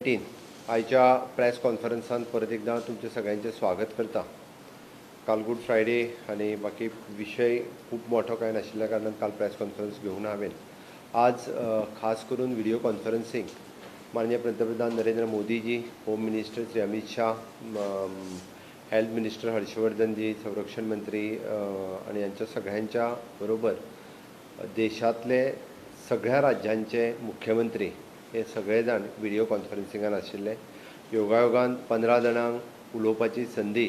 COVID-19 आयच्या press कॉन्फरन्सान परत एकदा तुमचे सगळ्यांचे स्वागत करता। काल गुड फ्रायडे आनी बाकी विशय खूब मोठो कांय नाशिल्ल्या कारणान काल प्रेस कॉन्फरन्स घेवन हांवें आज खास करून व्हिडिओ कॉन्फरन्सिंग माननीय पंतप्रधान Narendra Modiji, home minister Shri Amit Shah, health minister Harshvardhanji, संरक्षण मंत्री आनी यांच्या सगळ्यांच्या बरोबर देशांतले सगळ्या राज्यांचे मुख्यमंत्री हे सगळे जाण व्हिडिओ कॉन्फरन्सिंगान आशिल्ले। योगायोगान 15 जाणांक उलोवपाची संदी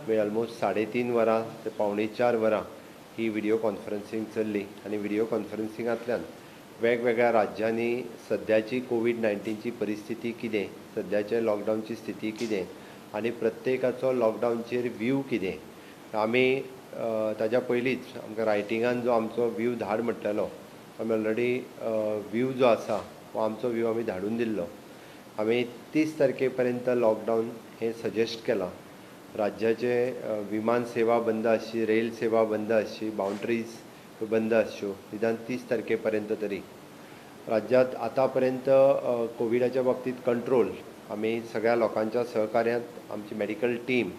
मेळ्ळी। ऑलमोस्ट 3.5 वरां ते 3.75 वरां ही व्हिडिओ कॉन्फरन्सिंग चल्ली आनी व्हिडिओ कॉन्फरन्सिंगांतल्यान वेगवेगळ्या राज्यांनी सद्याची कोवीड-19ची परिस्थिती कितें, सद्याचे लॉकडावनची स्थिती कितें आनी प्रत्येकाचो लॉकडावनचेर व्यू कितें। आमी ताज्या पयलींच आमकां रायटिंगान जो आमचो व्यू धाड म्हटलेलो आमी ऑलरेडी व्यू जो आसा हो आमचो व्यू आमी धाडून दिल्लो। आमी 30 तारखे पर्यंत लॉकडावन हें सजेस्ट केलां। राज्याचे विमान सेवा बंद आसची, रेल सेवा बंद आसची, बाउंड्रीज बंद आसच्यो निदान 30 तारखे पर्यंत तरी। राज्यात आतापर्यंत कोविडाच्या बाबतीत कंट्रोल आमी सगळ्या लोकांच्या सहकार्यांत आमची medical team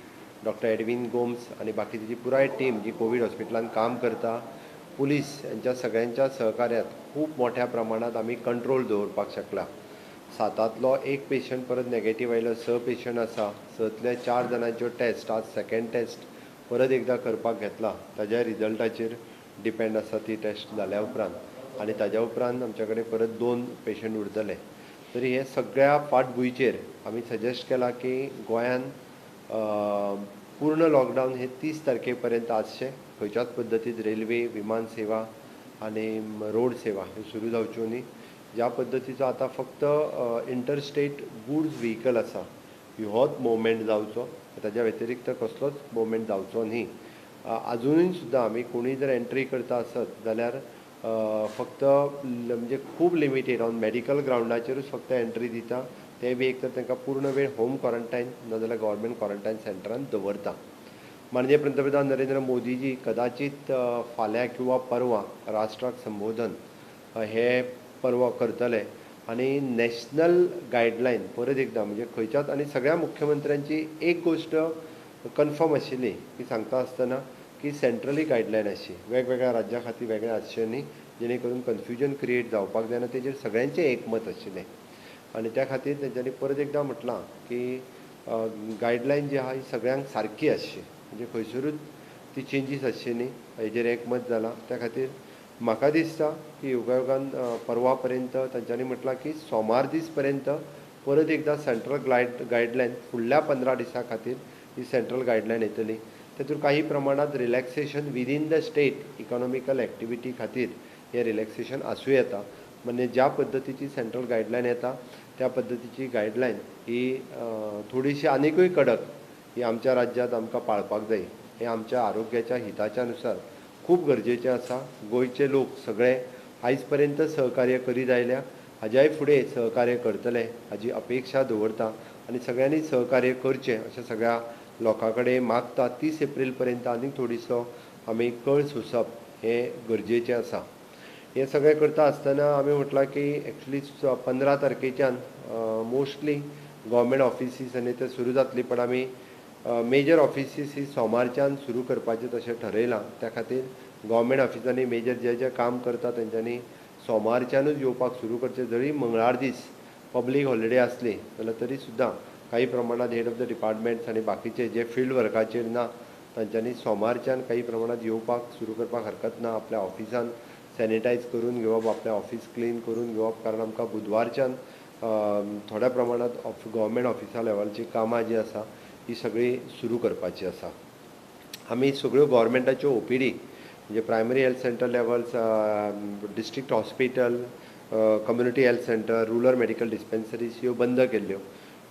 doctor Edwin Gomes आनी बाकी तेजी पुराय टीम जी कोवीड हॉस्पिटलान काम करता, पुलीस यांच्या सगळ्यांच्या सहकार्यांत खूब मोठ्या प्रमाणात आमी कंट्रोल दवरपाक शकला। 7तांतलो 1 पेशंट परत नेगेटीव आयलो, 6 पेशंट आसा। 6तल्या 4 जाणांच्यो टेस्ट आज सेकेंड टेस्ट परत एकदा करपाक घेतला, ताज्या रिजल्टाचेर डिपेंड आसा ती टेस्ट जाल्या उपरांत आनी ताज्या उपरांत आमच्या कडेन परत 2 पेशंट उरतले। तरी हे सगळ्या फाटभुंयचेर आमी सजेस्ट केला की गोंयान पूर्ण लॉकडावन हे 30 तारखे पर्यंत आसचें। खंयच्याच पद्दतीन रेल्वे, विमान सेवा आनी रोड सेवा ह्यो सुरू जावच्यो न्ही। ज्या पद्दतीचो आतां फक्त इंटरस्टेट गुड्स व्हिकल आसा होच मुवमेंट जावचो, ताज्या व्यतिरिक्त कसलोच मुवमेंट जावचो न्ही। आजुनूय सुद्दां आमी कोणूय जर एंट्री करता आसत जाल्यार फक्त म्हणजे खूब लिमिटेड ऑन मेडिकल ग्रावंडाचेरूच फक्त एंट्री दिता, ते बी एक तर तांकां पूर्ण वेळ होम क्वॉरंटायन नाजाल्यार गव्हर्मेंट क्वॉरंटायन सेंटरान दवरता। माननीय पंतप्रधान नरेंद्र मोदीजी कदाचित फाल्यां किंवा परवा राष्ट्राक संबोधन हे परवा करतले आनी नॅशनल गायडलायन परत एकदां म्हणजे खंयच्याच आनी सगळ्या मुख्यमंत्र्यांची एक गोश्ट कन्फर्म आशिल्ली की सांगता आसतना की सेंट्रली गायडलायन आसची, वेगवेगळ्या राज्यां खातीर वेगळें आसचें न्ही, जेणे करून कन्फ्युजन क्रिएट जावपाक जायना। तेजेर सगळ्यांचें एकमत आशिल्लें आनी त्या खातीर तेंच्यांनी परत एकदां म्हटलां की गायडलायन जी आहा ही सगळ्यांक सारकी आसची, म्हणजे खंयसरूच ती चेंजीस आसची न्ही, हेजेर एकमत जालां। त्या खातीर म्हाका दिसता की योगायोगान परवा पर्यंत तांच्यांनी म्हटलां की सोमार दीस पर्यंत परत एकदां सेंट्रल गायडलायन फुडल्या 15 दिसां खातीर ही सेंट्रल गायडलायन येतली। तातूंत काही प्रमाणांत relaxation within the state economical activity खातीर हें रिलॅक्सेशन आसूं येता। म्हणजे ज्या पद्दतीची सेंट्रल गायडलायन येता त्या पद्दतीची गायडलायन ही थोडीशी आनिकूय कडक ही आमच्या राज्यांत आमकां पाळपाक जाय। हें आमच्या आरोग्याच्या हिताच्या नुसार खूब गरजेचें आसा। गोंयचे लोक सगळे आयज पर्यंत सहकार्य करीत आयल्या, हाज्याय फुडें सहकार्य करतले हाजी अपेक्षा दवरता आनी सगळ्यांनी सहकार्य करचें अशें सगळ्या लोकां कडेन मागता। 30 एप्रील पर्यंत आनीक थोडीसो आमी कळ सोंसप हें गरजेचें आसा। हें सगळें करता आसतना आमी म्हटलां की एक्चुली 15 तारखेच्यान मोस्टली गव्हर्मेंट ऑफिसीस आनी ते सुरू जातली, पण आमी मेजर ऑफिसीस ही सोमारच्यान सुरू करपाचें तशें ठरयलां। त्या खातीर गव्हर्मेंट ऑफिसांनी मेजर जे जे काम करता तेंच्यांनी सोमारच्यानूच येवपाक सुरू करचें। जरी मंगळार दीस पब्लीक हॉलिडे आसली जाल्यार तरी सुद्दां काही प्रमाणात हेड ऑफ the departments आनी बाकीचे जे फिल्ड वर्काचेर ना तांच्यांनी सोमारच्यान काही प्रमाणात येवपाक सुरू करपाक हरकत ना। आपल्या ऑफिसान सॅनिटायज करून घेवप, आपलें ऑफिस क्लीन करून घेवप, कारण आमकां बुधवारच्यान थोड्या प्रमाणात गव्हर्मेंट ऑफिसा लेवलची कामां जी आसा ही सगळी सुरू करपाची आसा। आमी सगळ्यो गव्हर्मेंटाच्यो ओपीडी म्हणजे primary health centre levels, district hospital, community health centre, rural medical dispensaries ह्यो बंद केल्ल्यो,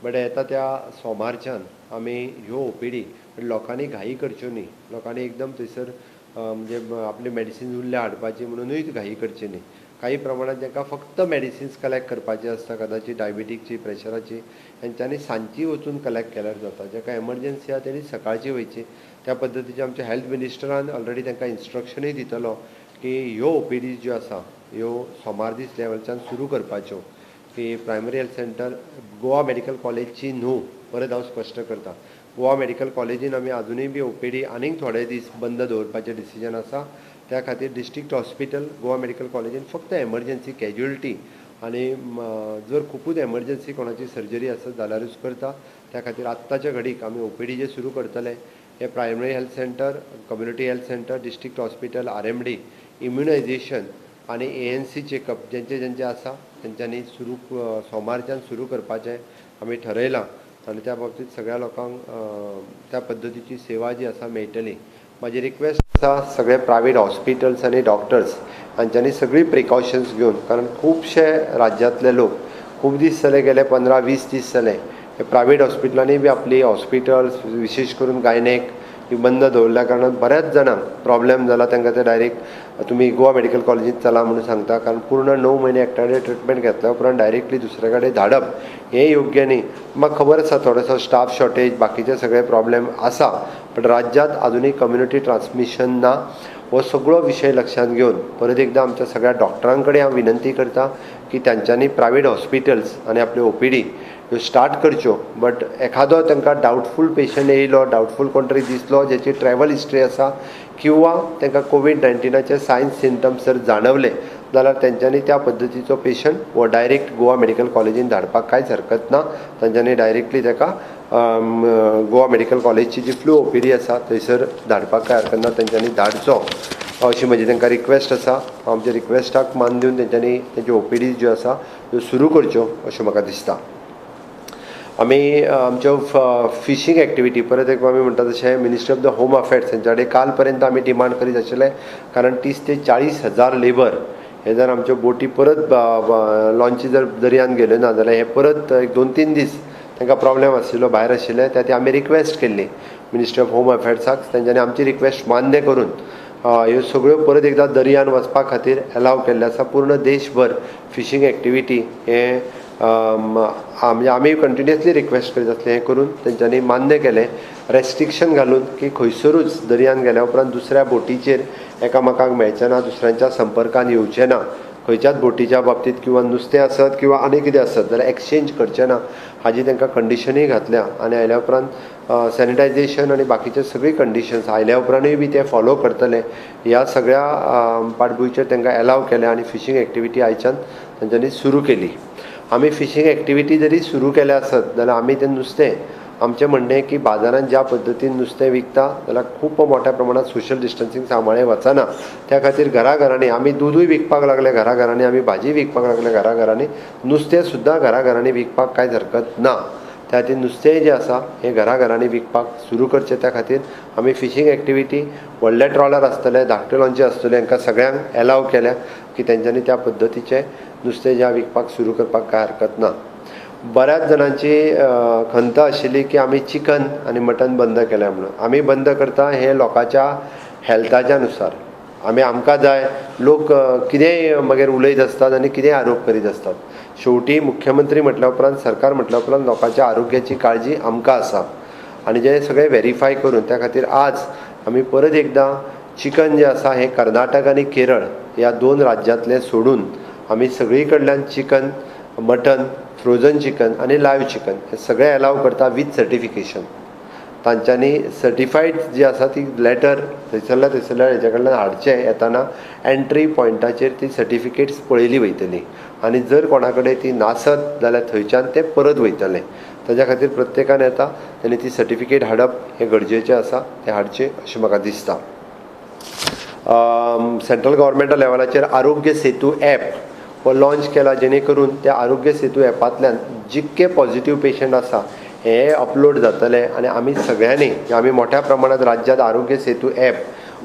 बट येता त्या सोमारच्यान आमी ह्यो ओपीडी लोकांनी घाई करच्यो न्ही, लोकांनी एकदम थंयसर म्हणजे आपली मेडिसिन्स उरल्या हाडपाची म्हणुनूय घाई करची न्ही। काही प्रमाणात तांकां फक्त मेडिसिन्स कलेक्ट करपाची आसता, कदाचित डायबिटीकची, प्रेशराची, हेंच्यांनी सांजची वचून कलेक्ट केल्यार जाता। जाका एमर्जन्सी आसा तेणी सकाळची वयची। त्या पद्दतीचे आमच्या हेल्थ मिनिस्टरान ऑलरेडी तांकां इन्स्ट्रक्शनूय दितलो की ह्यो ओपीडी ज्यो आसा ह्यो सोमार दीस लेवलच्यान सुरू करपाच्यो, की primary health centre Goa medical कॉलेजची न्हू, परत हांव स्पश्ट करता, गोवा मेडिकल कॉलेजीन आमी आजुनूय बी ओपीडी आनीक थोडे दीस बंद दवरपाचें डिसिजन आसा. त्या खातीर डिस्ट्रिक्ट हॉस्पिटल गोवा मेडिकल कॉलेजीन फक्त एमर्जन्सी कॅज्युअलिटी आनी जर खुबूच एमर्जन्सी कोणाची सर्जरी आसत जाल्यारूच करता. त्या खातीर आत्ताच्या घडीक आमी ओपीडी जे सुरू करतले हे primary health centre, community health centre, district hospital, RMD, immunisation आनी एएनसी चेकअप जेंचे जेंचे आसा तेंच्यांनी सुरू सोमारच्यान सुरू करपाचें आमी ठरयलां आनी त्या बाबतींत सगळ्या लोकांक त्या पद्दतीची सेवा जी आसा मेळटली. म्हाजी रिक्वेस्ट आसा सगळे प्रायवेट हॉस्पिटल्स आनी डॉक्टर्स हांच्यांनी सगळी प्रिकॉशन्स घेवन, कारण खुबशे राज्यांतले लोक खूब दीस जाले, गेले 15-20 दीस जाले हे प्रायवेट हॉस्पिटलांनी बी आपली हॉस्पिटल्स विशेश करून गायनेक ही बंद दवरल्या कारणान बऱ्याच जाणांक प्रॉब्लेम जाला. तांकां ते डायरेक्ट तुमी गोवा मेडिकल कॉलेजींत चला म्हणून सांगता, कारण पूर्ण 9 म्हयने एकट्या ट्रिटमेंट घेतल्या उपरांत डायरेक्टली दुसरे कडेन धाडप हें योग्य न्ही. म्हाका खबर आसा थोडोसो स्टाफ शॉर्टेज बाकीचे सगळे प्रॉब्लेम आसा, पण राज्यांत आजुनूय कम्युनिटी ट्रान्समिशन ना. हो सगळो विशय लक्षांत घेवन परत एकदां आमच्या सगळ्या डॉक्टरां कडेन हांव विनंती करता की तांच्यांनी प्रायवेट हॉस्पिटल्स आनी आपल्यो ओपीडी ह्यो स्टार्ट करच्यो. बट एखादो तांकां डावटफूल पेशंट येयलो, डावटफूल कोण तरी दिसलो ज्याची ट्रॅवल हिस्ट्री आसा किंवा तांकां कोवीड-19 सायन्स सिमटम्स जर जाणवले जाल्यार तेंच्यांनी त्या पद्दतीचो पेशंट हो डायरेक्ट गोवा मेडिकल कॉलेजीन धाडपाक कांयच हरकत ना. तांच्यांनी डायरेक्टली ताका गोवा मेडिकल कॉलेजची जी फ्लू ओपीडी आसा थंयसर धाडपाक कांय हरकत ना, तेंच्यांनी धाडचो अशी म्हजी तांकां रिक्वेस्ट आसा. आमच्या रिक्वेस्टाक मान दिवन तेंच्यांनी तेंच्यो ओपीडी ज्यो आसा त्यो सुरू करच्यो अशें म्हाका दिसता. आमी आमच्यो फिशींग एक्टिविटी परत एक आमी म्हणटा तशें ministry of the home affairs हेंच्या कडेन काल पर्यंत आमी डिमांड करीत आशिल्ले, कारण 30 ते 40 हजार लेबर हे जर आमच्यो बोटी परत लॉन्ची जर दर्यान गेल्यो ना जाल्यार हे परत एक 2-3 दीस तांकां प्रॉब्लेम आशिल्लो, भायर आशिल्ले. त्या खातीर आमी रिक्वेस्ट केल्ली मिनिस्ट्री ऑफ होम अफेर्साक, तेंच्यांनी आमची रिक्वेस्ट मान्य करून ह्यो सगळ्यो परत एकदां दर्यान वचपा खातीर एलाव केल्ले आसा. पूर्ण देशभर फिशींग एक्टिविटी हे म्हणजे आमी कंटिन्युअसली रिक्वेस्ट करीत आसले, हें करून तेंच्यांनी मान्य केलें. रेस्ट्रिक्शन घालून की खंयसरूच दर्यान गेल्या उपरांत दुसऱ्या बोटीचेर एकामेकांक मेळचें ना, दुसऱ्यांच्या संपर्कान येवचें ना, खंयच्याच बोटीच्या बाबतींत किंवा नुस्तें आसत किंवा आनी कितें आसत जाल्यार एक्सचेंज करचें ना हाजी तांकां कंडिशनूय घातल्या. आनी आयल्या उपरांत सॅनिटायझेशन आनी बाकीचे सगळी कंडिशन्स आयल्या उपरांतूय बी ते फॉलो करतले ह्या सगळ्या पाटभुंयचेर तांकां एलाव केलें आनी फिशींग एक्टिविटी आयच्यान तांच्यांनी सुरू केली. आमी फिशींग एक्टिविटी जरी सुरू केल्या आसत जाल्यार आमी तें नुस्तें, आमचें म्हणणें की बाजारांत ज्या पद्दतीन नुस्तें विकता जाल्यार खूब मोठ्या प्रमाणांत सोशल डिस्टन्सींग सांबाळ्ळें वचना. त्या खातीर घराघरांनी आमी दुदूय विकपाक लागले, घराघरांनी आमी भाजी विकपाक लागले, घराघरांनी नुस्तें सुद्दां घराघरांनी विकपाक कांयच हरकत ना. त्या खातीर नुस्तें जें आसा हें घराघरांनी विकपाक सुरू करचें. त्या खातीर आमी फिशींग एक्टिविटी व्हडले ट्रॉलर आसतले, धाकटे लॉन्ची आसतले, हांकां सगळ्यांक एलाव केल्या की तेंच्यांनी त्या पद्दतीचें नुस्तें जें विकपाक सुरू करपाक कांय हरकत ना. बऱ्याच जाणांची खंत आशिल्ली की आमी चिकन आनी मटन बंद केलें म्हणून. आमी बंद करता हें लोकांच्या हेल्थाच्या नुसार. आमी आमकां जाय लोक कितेंय मागीर उलयत आसतात आनी कितेंय आरोप करीत आसतात. शेवटी मुख्यमंत्री म्हटल्या उपरांत, सरकार म्हटल्या उपरांत लोकांच्या आरोग्याची काळजी आमकां आसा आनी जें सगळें वेरीफाय करून त्या खातीर आज आमी परत एकदां चिकन जें आसा हें कर्नाटक आनी केरळ ह्या 2 राज्यांतलें सोडून आमी सगळी कडल्यान चिकन, मटन, फ्रोजन चिकन आनी लायव चिकन हे सगळें एलाव करता वीथ सर्टिफिकेशन. तांच्यांनी सर्टिफायड जी आसा ती लेटर थंयसरल्या थंयसरल्या हेज्या कडल्यान हाडचें, येताना एंट्री पॉयंटाचेर ती सर्टिफिकेट्स पळयली वयतली आनी जर कोणा कडेन ती नासत जाल्यार थंयच्यान ते परत वयतले. ताज्या खातीर प्रत्येकान येता तेणी ती सर्टिफिकेट हाडप हें गरजेचें आसा, तें हाडचें अशें म्हाका दिसता. सेंट्रल गव्हर्मेंटा लेवलाचेर आरोग्य सेतू एप हो लॉंच केला, जेणे करून त्या आरोग्य सेतू एपांतल्यान जितके पॉझिटीव पेशंट आसा हे अपलोड जातले आनी आमी सगळ्यांनी, आमी मोठ्या प्रमाणांत राज्यांत आरोग्य सेतू एप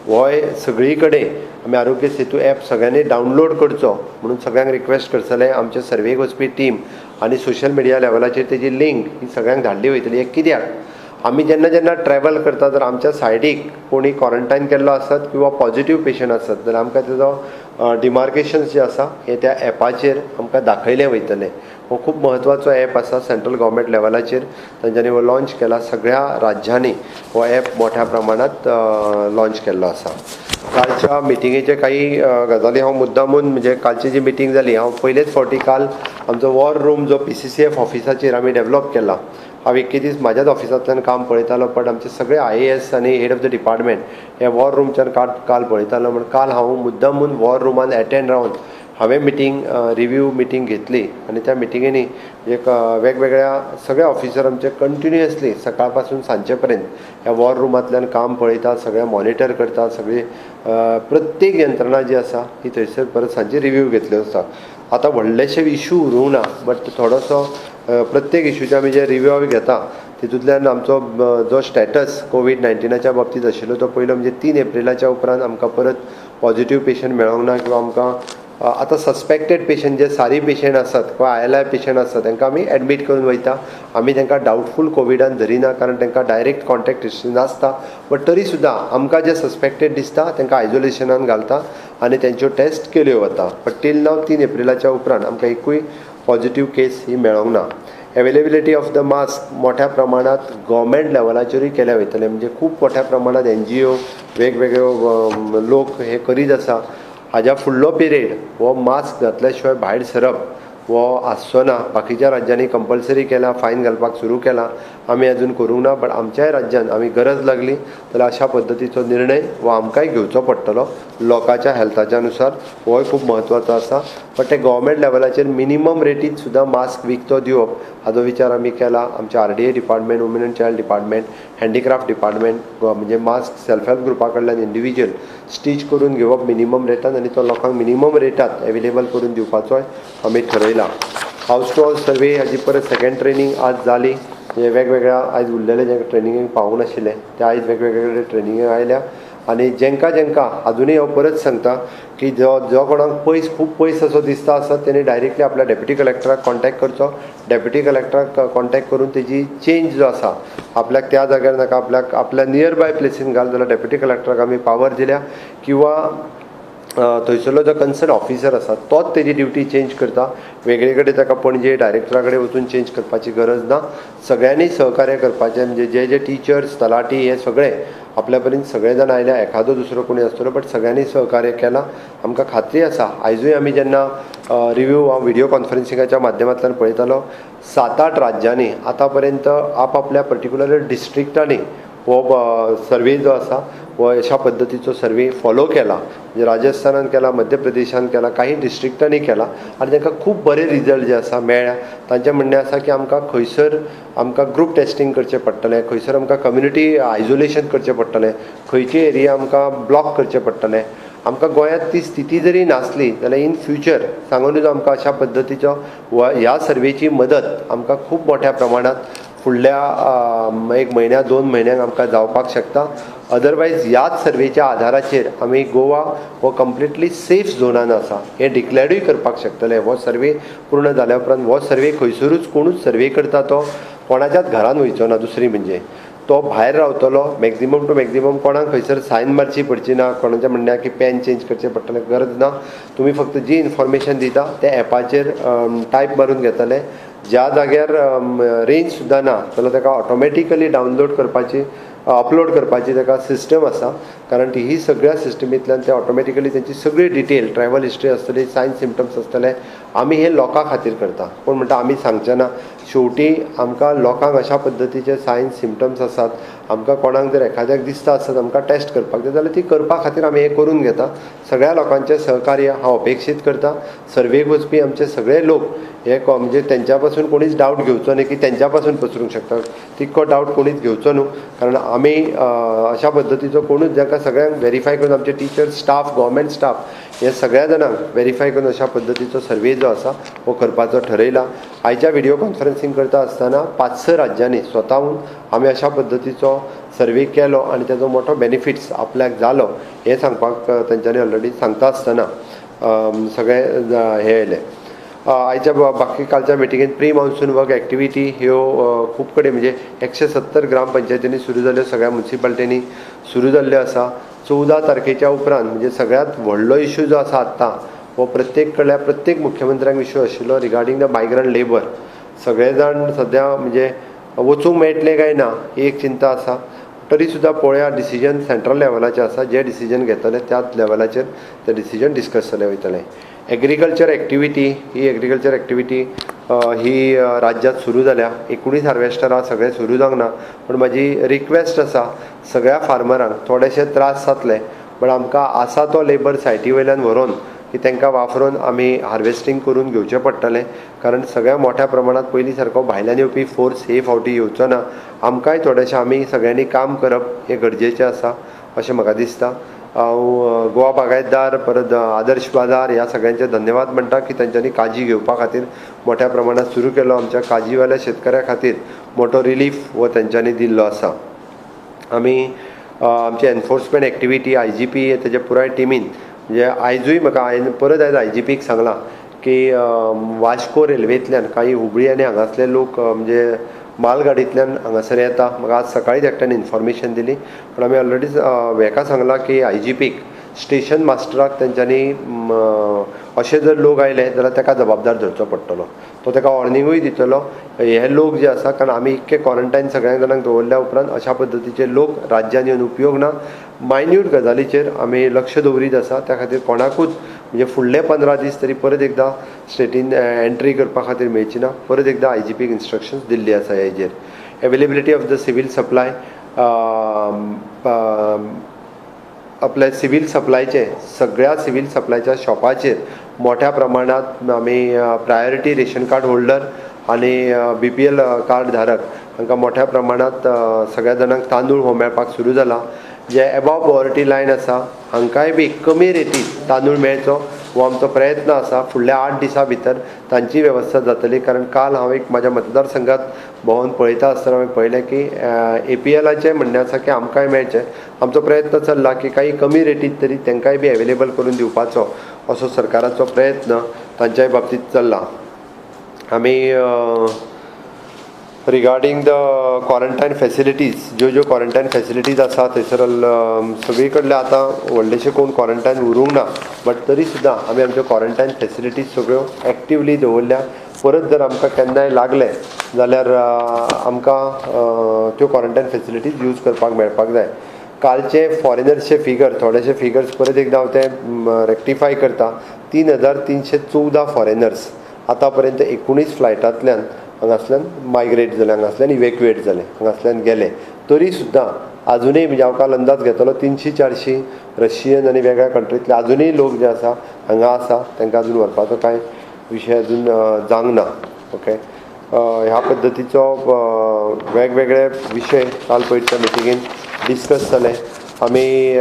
होय सगळी कडेन आमी आरोग्य सेतू एप सगळ्यांनी डावनलोड करचो म्हणून सगळ्यांक रिक्वेस्ट करतले. आमचे सर्वेक वचपी टीम आनी सोशल मिडिया लेवलाचेर तेजी लिंक ही सगळ्यांक धाडली वयतली. हें कित्याक आमी जेन्ना जेन्ना ट्रॅवल करता तर आमच्या सायडीक कोणी क्वॉरंटायन केल्लो आसत किंवा पॉझिटीव पेशंट आसत जाल्यार आमकां तेजो डिमार्केशन जे आसा हें त्या एपाचेर आमकां दाखयलें वयतलें. हो खूब म्हत्वाचो एप आसा, सेंट्रल गव्हर्मेंट लेवलाचेर तांच्यांनी हो लॉंच केला. सगळ्या राज्यांनी हो एप मोठ्या प्रमाणांत लॉंच केल्लो आसा. कालच्या कालच्या मिटिंगेचे काही गजाली हांव मुद्दामून, म्हणजे कालची जी मिटींग जाली, हांव पयलेच फावटी काल आमचो वॉर रूम जो PCCF ऑफिसाचेर आमी डेवलप केला, हांव एक दीस म्हाज्याच ऑफिसांतल्यान काम पळयतालो, बट आमचे सगळे IAS आनी हेड ऑफ the department हे वॉर रूमच्यान काल पळयतालो. म्हण काल हांव मुद्दामून वॉर रुमान एटेंड रावन हांवें मिटींग रिव्यू मिटींग घेतली आनी त्या मिटिंगेनी एक वेगवेगळ्या सगळ्या ऑफिसर आमचे कंटिन्युअसली सकाळ पासून सांजचे पर्यंत ह्या वॉर रुमांतल्यान काम पळयता, सगळें मॉनिटर करता, सगळी प्रत्येक यंत्रणा जी आसा ती थंयसर परत सांजची रिव्यू घेतल्यो आसता. आतां व्हडलेशे इशू उरूंक ना, बट थोडोसो प्रत्येक इशूचे आमी जे रिव्यू घेता तितूंतल्यान आमचो जो स्टेटस कोवीड-19च्या बाबतींत आशिल्लो तो पयलो म्हणजे 3 एप्रिलाच्या उपरांत आमकां परत पॉझिटिव्ह पेशंट मेळोंक ना किंवा आमकां आतां सस्पेक्टेड पेशंट जे सारी पेशंट आसात किंवा ILI patient आसात तांकां आमी एडमीट करून वयता. आमी तांकां डावटफूल कोविडान धरिना, कारण तांकां डायरेक्ट कॉन्टेक्ट हिस्ट्री नासता, बट तरी सुद्दां आमकां जे सस्पेक्टेड दिसता तांकां आयजोलेशनान घालता आनी तेंच्यो टेस्ट केल्यो वता. बट टील नाव 3 एप्रिलाच्या उपरांत आमकां एकूय पॉझिटिव्ह केस ही मेळोंक ना. एवेलेबिलिटी ऑफ the mask मोठ्या प्रमाणांत गव्हर्मेंट लेवलाचेरूय केल्या वयतले, म्हणजे खूब मोठ्या प्रमाणांत NGO वेगवेगळ्यो लोक हे करीत आसा. हाज्या फुडलो पिरियड हो मास्क घातल्या शिवाय भायर सरप हो आसचो ना. बाकीच्या राज्यांनी कंपल्सरी केला, फायन घालपाक सुरू केला, आमी अजून करूंक ना, बट आमच्याय राज्यान आमी गरज लागली जाल्यार अशा पद्दतीचो निर्णय हो आमकांय घेवचो पडटलो लोकांच्या हेल्थाच्या नुसार, होय खूब म्हत्वाचो आसा. बट ते गव्हर्मेंट लेवलाचेर मिनिमम रेटीत सुद्दां मास्क विकतो दिवप हाजो विचार आमी केला. आमच्या RDA department, women and child department, handicraft department, म्हणजे मास्क सेल्फ हेल्प ग्रुपा कडल्यान इंडिविज्युअल स्टीच करून घेवप मिनिमम रेटान आनी तो लोकांक मिनिमम रेटात एवेलेबल करून दिवपाचोय आमी ठरयला. हावस टू हावस सर्वे हाजी परत सेकेंड ट्रेनींग आज जाली, म्हणजे वेगवेगळ्या आयज उरलेले जे ट्रेनिंगेक पावूंक नाशिल्ले ते आयज वेगवेगळे ट्रेनिंगेक आयल्या. आनी जेंकां जेंकां अजुनूय हांव परत सांगता की जो जो कोणाक पयस खूब पयस असो दिसता आसत तेणी डायरेक्टली आपल्या डेप्युटी कलेक्टराक कॉन्टेक्ट करचो. डेप्युटी कलेक्टराक कॉन्टेक्ट करून तेजी चेंज जो आसा आपल्याक त्या जाग्यार नाका, आपल्याक आपल्या नियर बाय प्लेसीन घाल जाल्यार डेप्युटी कलेक्टराक आमी पावर दिल्या, किंवा थंयसरलो जो कन्सर्न ऑफिसर आसा तोच तेजी ड्युटी चेंज करता. वेगळे कडेन ताका पणजे डायरेक्टरा कडेन वचून चेंज करपाची गरज ना. सगळ्यांनी सहकार्य करपाचें, म्हणजे जे जे टिचर्स तलाठी हे सगळे आपल्या पर्यंत सगळे जाण आयल्या, एखादो दुसरो कोणी आसतलो, बट सगळ्यांनी सहकार्य केलां. आमकां खात्री आसा आयजूय आमी जेन्ना रिव्यू हांव व्हिडियो कॉन्फरन्सिंगाच्या माध्यमांतल्यान पळयतालो, 7-8 राज्यांनी आतां पर्यंत आपआपल्या पर्टिक्युलर डिस्ट्रिक्टांनी हो सर्वे जो आसा हो अशा पद्दतीचो सर्वे फॉलो केला. म्हणजे राजस्थानान केला, मध्य प्रदेशान केला, काही डिस्ट्रिक्टांनी केला आनी तांकां खूब बरे रिजल्ट जे आसा मेळ्ळ्या. तांचें म्हणणें आसा की आमकां खंयसर आमकां ग्रूप टेस्टींग करचें पडटलें, खंयसर आमकां कम्युनिटी आयजोलेशन करचें पडटलें, खंयची एरिया आमकां ब्लॉक करचें पडटलें. आमकां गोंयांत ती स्थिती जरी नासली जाल्यार इन फ्युचर सांगून दिता आमकां अशा पद्दतीचो ह्या सर्वेची मदत आमकां खूब मोठ्या प्रमाणांत फुडल्या 1 म्हयन्या 2 म्हयन्यांक आमकां जावपाक शकता. अदरवायज ह्याच सर्वेच्या आधाराचेर आमी गोवा हो कंप्लिटली सेफ झोनान आसा हें डिक्लेरूय करपाक शकतले. हो सर्वे पूर्ण जाल्या उपरांत हो सर्वे खंयसरूच कोणूच सर्वे करता तो कोणाच्याच घरान वयचो ना, दुसरी म्हणजे तो भायर रावतलो. मॅक्झिमम टू मॅक्झिमम कोणाक खंयसर सायन मारची पडची ना, कोणाच्या म्हणण्या की पॅन चेंज करचें पडटलें, गरज ना. तुमी फक्त जी इन्फॉर्मेशन दिता त्या एपाचेर टायप मारून घेतले, ज्या जाग्यार रेंज सुद्दां ना जाल्यार ताका ऑटोमॅटिकली डावनलोड करपाची अपलोड करपाची ताका सिस्टम आसा. कारण ती ही सगळ्या सिस्टमींतल्यान ते ऑटोमॅटिकली तेंची सगळी डिटेल ट्रॅवल हिस्ट्री आसतली, सायन सिमटम्स आसतले. आमी हे लोकां खातीर करता, कोण म्हणटा आमी सांगचे ना. शेवटी आमकां लोकांक अशा पद्दतीचे सायन सिमटम्स आसात, आमकां कोणाक जर एखाद्याक दिसता आसत आमकां टेस्ट करपाक जाय जाल्यार ती करपा खातीर आमी हें करून घेता. सगळ्या लोकांचें सहकार्य हांव अपेक्षीत करता. सर्वेक वचपी आमचे सगळे लोक हे म्हणजे तेंच्या पासून कोणीच डावट घेवचो न्ही की तेंच्या पासून पसरूंक शकता, तितको डावट कोणीच घेवचो न्हू. कारण आमी अशा पद्दतीचो कोणूच जाका सगळ्यांक वेरीफाय करून आमचे टिचर्स स्टाफ गव्हर्मेंट स्टाफ हे सगळ्या जाणांक वेरीफाय करून अशा पद्दतीचो सर्वे जो आसा हो करपाचो ठरयला. आयच्या व्हिडियो कॉन्फरन्सिंग करता आसतना 5-6 राज्यांनी स्वताहून आमी अशा पद्दतीचो सर्वे केलो आनी तेजो मोठो बेनिफिट्स आपल्याक जालो हें सांगपाक तेंच्यांनी ऑलरेडी सांगता आसतना सगळे हे आयले. आयच्या बाकी कालच्या मिटिंगेन प्री मॉन्सून वर्क एक्टिविटी ह्यो खूब कडेन म्हणजे 170 ग्रामपंचायतींनी सुरू जाल्यो, सगळ्या मुन्सिपालिटींनी सुरू जाल्ल्यो आसा. 14 तारखेच्या उपरांत म्हणजे सगळ्यांत व्हडलो इशू जो आसा आत्तां हो प्रत्येक कडल्या प्रत्येक मुख्यमंत्र्यांक इशू आशिल्लो रिगार्डींग the migrant labour. सगळे जाण सद्या म्हणजे वचूंक मेळटलें काय ना ही एक चिंता आसा. तरी सुद्दां पळोवया, डिसिजन सेंट्रल लेवलाचेर आसा, जे डिसिजन घेतले त्याच लेवलाचेर ते डिसिजन डिस्कस जाले वयतले. एग्रीकल्चर एक्टिविटी ही एग्रीकल्चर एक्टिविटी ही राज्यांत सुरू जाल्या. 19 हार्वेस्टरां सगळें सुरू जावंक ना, पूण म्हाजी रिक्वेस्ट आसा सगळ्या फार्मरांक, थोडेशे त्रास जातले बट आमकां आसा तो लेबर सायटी वयल्यान व्हरोन की तांकां वापरून आमी हार्वेस्टींग करून घेवचें पडटलें, कारण सगळ्या मोठ्या प्रमाणांत पयलीं सारको भायल्यान येवपी फोर्स हे फावटी येवचो ना. आमकांय थोडेशें आमी सगळ्यांनी काम करप हें गरजेचें आसा अशें म्हाका दिसता. हांव गोवा बागायतदार परत आदर्श बाजार ह्या सगळ्यांचे धन्यवाद म्हणटा की तांच्यांनी काजी घेवपा खातीर मोठ्या प्रमाणात सुरू केलो. आमच्या काजीवाल्या शेतकऱ्या खातीर मोठो रिलीफ हो तांच्यांनी दिल्लो आसा. आमी आमची एनफोर्समेंट एक्टिविटी IGP तेजे पुराय टिमीन, म्हणजे आयजूय म्हाका हांवें परत आयज IGPक सांगलां की वास्को रेल्वेंतल्यान काही हुबळी आनी हांगासले लोक म्हणजे मालगाडींतल्यान हांगासर येता. म्हाका आज सकाळीच एकट्यान इन्फॉर्मेशन दिली, पूण आमी ऑलरेडी हेका सांगलां की IGPक स्टेशन मास्टराक तेंच्यांनी अशे जर लोक आयले जाल्यार ताका जबाबदार धरचो पडटलो, तो ताका वॉर्निंगूय दितलो. हे लोक जे आसा, कारण आमी इतके क्वॉरंटायन सगळ्या जाणांक दवरल्या उपरांत अशा पद्दतीचे लोक राज्यान येवन उपयोग ना. मायन्यूट गजालीचेर आमी लक्ष दवरीत आसा, त्या खातीर कोणाकूच म्हणजे फुडले 15 दीस तरी परत एकदां स्टेटीन एंट्री करपा खातीर मेळची ना. परत एकदां IGPक इन्स्ट्रक्शन्स दिल्ली आसा हेजेर. Availability of the civil supply, आपल्या सिवील सप्लायचे सगळ्या सिवील सप्लायच्या शॉपाचेर मोठ्या प्रमाणांत आमी प्रायोरिटी रेशन कार्ड होल्डर आनी BPL card धारक हांकां मोठ्या प्रमाणांत सगळ्या जाणांक तांदूळ हो मेळपाक सुरू जाला. जे एबाव पॉवर्टी लायन आसा हांकांय बी कमी रेटीन तांदूळ मेळचो हो आमचो प्रयत्न आसा. फुडल्या 8 दिसां भितर तांची वेवस्था जातली, कारण काल हांव एक म्हाज्या मतदारसंघात भोंवन पळयता आसतना हांवें पळयलें की APLाचें म्हणणें आसा की आमकांय मेळचें. आमचो प्रयत्न चल्ला की काही कमी रेटीन तरी तांकांय बी एवेलेबल करून दिवपाचो असो सरकाराचो प्रयत्न तांच्याय बाबतींत चल्ला. आमी रिगार्डींग the quarantine facilities, ज्यो ज्यो क्वॉरंटायन फॅसिलिटीज आसा थंयसर सगळी कडले आतां व्हडलेशे कोण क्वॉरंटायन उरूंक ना, बट तरी सुद्दां आमी आमच्यो क्वॉरंटायन फॅसिलिटीज सगळ्यो एक्टिवली दवरल्या. परत जर आमकां केन्नाय लागले जाल्यार आमकां त्यो क्वॉरंटायन फॅसिलिटीज यूज करपाक मेळपाक जाय. कालचे फॉरेनर्सचे फिगर, थोडेशे फिगर्स परत एकदां हांव ते रेक्टिफाय करता. 3314 फॉरेनर्स आतां पर्यंत 19 फ्लायटांतल्यान हांगासल्यान मायग्रेट जाले, हांगासल्यान इवेक्युएट जाले, हांगासल्यान गेले. तरी सुद्दां आजुनूय म्हणजे हांव काल अंदाज घेतलो 300-400 रशियन आनी वेगळ्या कंट्रींतले आजुनूय लोक जे आसा हांगा आसा, तांकां अजून व्हरपाचो कांय विशय अजून जावंक ना. ओके, ह्या पद्दतीचो वेगवेगळे विशय काल पयरच्या मिटिंगेन डिस्कस जाले. आमी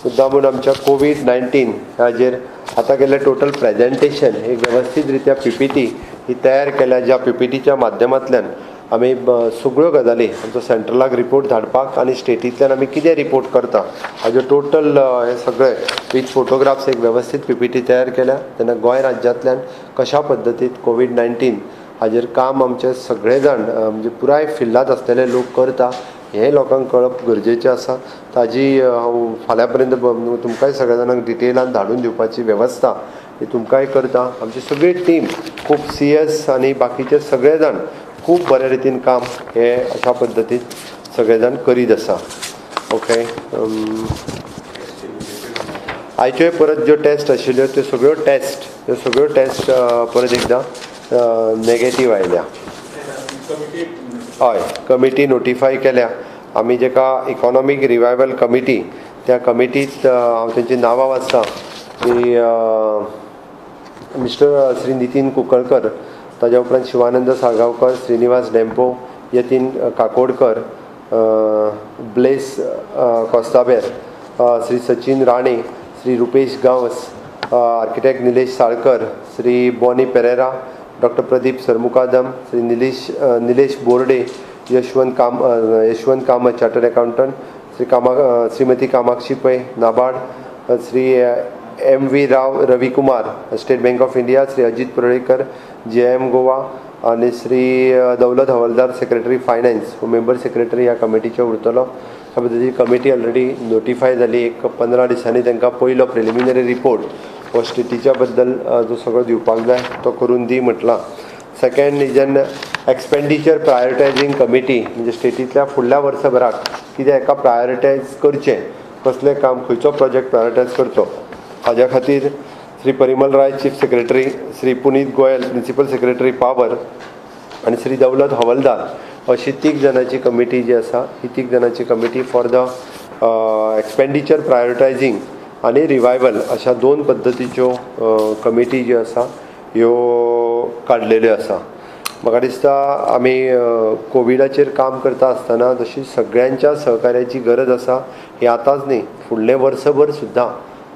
मुद्दामून आमच्या COVID-19 हाजेर आतां केल्लें टोटल प्रेजेंटेशन एक वेवस्थीत रित्या PPT ही तयार केल्या, ज्या PPTच्या माध्यमांतल्यान आमी सगळ्यो गजाली आमचो सेंट्रलाक रिपोर्ट धाडपाक आनी स्टेटींतल्यान आमी कितें रिपोर्ट करता हाज्यो टोटल हे सगळे विथ फोटोग्राफ्स एक वेवस्थीत PPT तयार केल्या. तेन्ना गोंय राज्यांतल्यान कशा पद्दतीन COVID-19 हाजेर काम आमचे सगळे जाण म्हणजे पुराय फिल्डांत आसलेले लोक करता हें लोकांक कळप गरजेचें आसा. ताजी हांव फाल्यां पर्यंत तुमकांय सगळ्या जाणांक डिटेलान धाडून दिवपाची वेवस्था ही तुमकांय करता. आमची सगळी टीम खूब CS आनी बाकीचे सगळे जाण खूब बऱ्या रितीन काम हे अशा पद्दतीन सगळे जाण करीत आसा. ओके, आयच्योय परत ज्यो टेस्ट आशिल्ल्यो त्यो सगळ्यो टेस्ट परत एकदां नेगेटीव आयल्या. हय, कमिटी नोटिफाय केल्या आमी, जेका इकॉनॉमीक रिवायवल कमिटी, त्या कमिटीत हांव तेंची नांवां वाचता की मिस्टर श्री नितीन कुंकळकर, ताज्या उपरांत Shivanand Salgaonkar, Shrinivas Dempo, Yatin Kakodkar, Blaise Costabir, Shri Sachin Rane, Shri Rupesh Gawas, architect Nilesh Salkar, Shri Bonnie Pereira, doctor Pradeep Sarmukadam, Shri Nilesh Borde, Yashwant Kamat chartered accountant, Shrimati Kamakshi Pai NABARD, Shri M V Rao Ravi Kumar State Bank of India, Shri Ajit Parulekar JM Goa आनी श्री दौलत हवलदार secretary finance हो member secretary ह्या कमिटीचे उरतलो. ह्या पद्दतीन committee already notify जाली. एक 15 दिसांनी तांकां पयलो प्रिलिमिनरी रिपोर्ट हो स्टेटीच्या बद्दल जो सगळो दिवपाक जाय तो करून दी म्हटलां. Second is an expenditure prioritising committee, म्हणजे स्टेटींतल्या फुडल्या वर्सभराक कितें एका प्रायोरिटायज करचें, कसलें काम, खंयचो प्रोजेक्ट प्रायोरिटायज करचो, हाज्या खातीर Shri Parimal Rai chief secretary, Shri Puneet Goyal principal secretary power आनी श्री दौलत हवलदार अशी 3 जाणांची कमिटी जी आसा, ही 3 जाणांची committee for the expenditure prioritising आनी रिवायवल अशा 2 पद्दतीच्यो कमिटी ज्यो आसा ह्यो काडलेल्यो आसा. म्हाका दिसता आमी कोविडाचेर काम करता आसतना तशी सगळ्यांच्या सहकार्याची गरज आसा. ही आतांच न्ही, फुडलें वर्सभर सुद्दां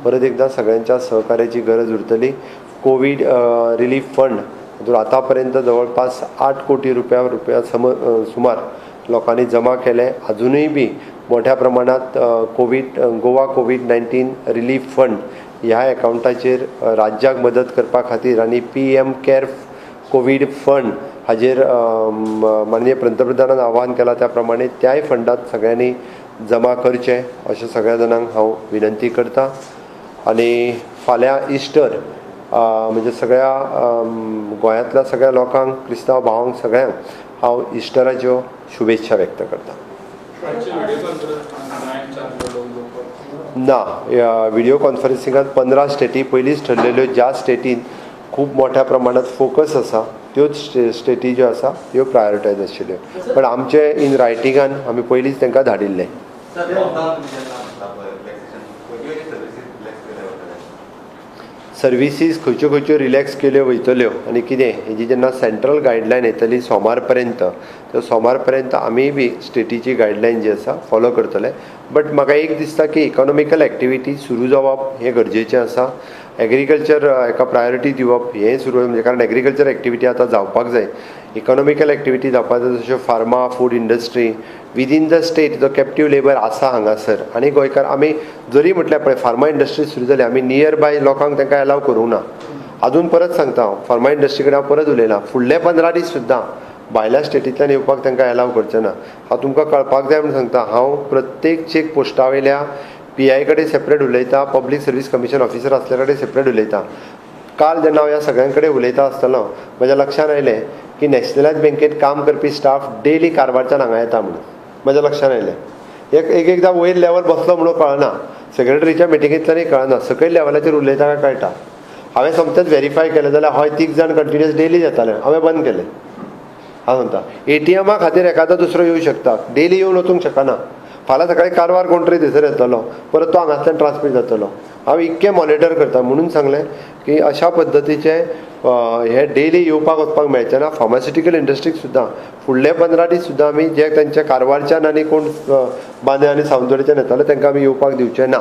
परत एकदां सगळ्यांच्या सहकार्याची गरज उरतली. कोवीड रिलीफ फंड हातूंत आतां पर्यंत जवळपास 8 कोटी रुपया सुमार लोकांनी जमा केले. अजुनूय बी मोठ्या प्रमाणात कोवीड गोवा कोवीड-19 रिलीफ फंड ह्या एकावंटाचेर राज्याक मदत करपा खातीर आनी PM care कोवीड फंड हाजेर माननीय पंतप्रधानान आवाहन केलां त्या प्रमाणे त्याय फंडात सगळ्यांनी जमा करचें अशें सगळ्या जाणांक हांव विनंती करता. आनी फाल्यां इस्टर, म्हणजे सगळ्या गोंयांतल्या सगळ्या लोकांक, क्रिस्तांव भावांक सगळ्यांक हांव इस्टराच्यो शुभेच्छा व्यक्त करता. ना, व्हिडिओ कॉन्फरन्सिंगात 15 स्टेटी पयलींच ठरलेल्यो, ज्या स्टेटीन खूब मोठ्या प्रमाणात फोकस आसा त्योच स्टेटी ज्यो आसा त्यो प्रायोरिटायज आशिल्ल्यो. पण आमचे इन रायटिंगान आमी पयलींच तांकां धाडिल्लें. सर्विसीस खंयच्यो खंयच्यो रिलॅक्स केल्यो वयतल्यो आनी कितें हेजी जेन्ना सेंट्रल गायडलायन येतली सोमार पर्यंत, तर सोमार पर्यंत आमीय बी स्टेटीची गायडलायन जी आसा फॉलो करतले. बट म्हाका एक दिसता की इकॉनॉमिकल एक्टिविटी सुरू जावप हें गरजेचें आसा. एग्रीकल्चर एका प्रायोरिटी दिवप हें सुरू, म्हणजे कारण एग्रीकल्चर एक्टिविटी आतां जावपाक जाय. इकॉनॉमिकल एक्टिविटी जावपाक जाय, जश्यो pharma, food industry within the state जो कॅप्टीव लेबर आसा हांगासर आनी गोंयकार आमी जरी म्हटल्यार पळय फार्मा इंडस्ट्री सुरू जाली, आमी नियर बाय लोकांक तांकां एलाव करूंक ना. आजून परत सांगता हांव, फार्मा इंडस्ट्री कडेन हांव परत उलयलां, फुडले 15 दीस सुद्दां भायल्या स्टेटींतल्यान येवपाक तांकां एलाव करचें ना. हांव तुमकां कळपाक जाय म्हूण सांगता, हांव प्रत्येक चेक पोस्टा वयल्या पी I कडेन सेपरेट उलयता, पब्लीक सर्वीस कमिशन ऑफिसर आसल्या कडेन सेपरेट उलयता. काल जेन्ना हांव ह्या सगळ्यां कडेन उलयता आसतलो म्हज्या लक्षांत आयलें की नॅशनलायज बँकेत काम करपी स्टाफ डेली कारवारच्यान हांगा येता म्हणून म्हज्या लक्षांत आयलें. एक एकदां वयर लेवल बसलो म्हणून कळना, सेक्रेटरीच्या मिटिंगेंतल्यानूय कळना, सकयल लेवलाचेर उलयता काय कळटा. हांवें सोमतेंच वेरीफाय केलें जाल्यार हय 3 जाण कंटिन्युअस डेली येताले, हांवें बंद केलें. हांव सांगता ATMा खातीर एखादो दुसरो येवं शकता, डेली येवन वचूंक शकना. फाल्यां सकाळीं कारवार कोण तरी थंयसर येतलो, परत तो हांगासल्यान ट्रान्समीट जातलो. हांव इतकें मॉनिटर करता म्हणून सांगलें की अशा पद्दतीचे हे डेली येवपाक वचपाक मेळचें ना. फार्मास्युटिकल इंडस्ट्रीक सुद्दां फुडले 15 दीस सुद्दां आमी जे तांच्या कारवारच्यान आनी कोण बांद्या आनी सावंतवाडीच्यान येताले तांकां आमी येवपाक दिवचे ना.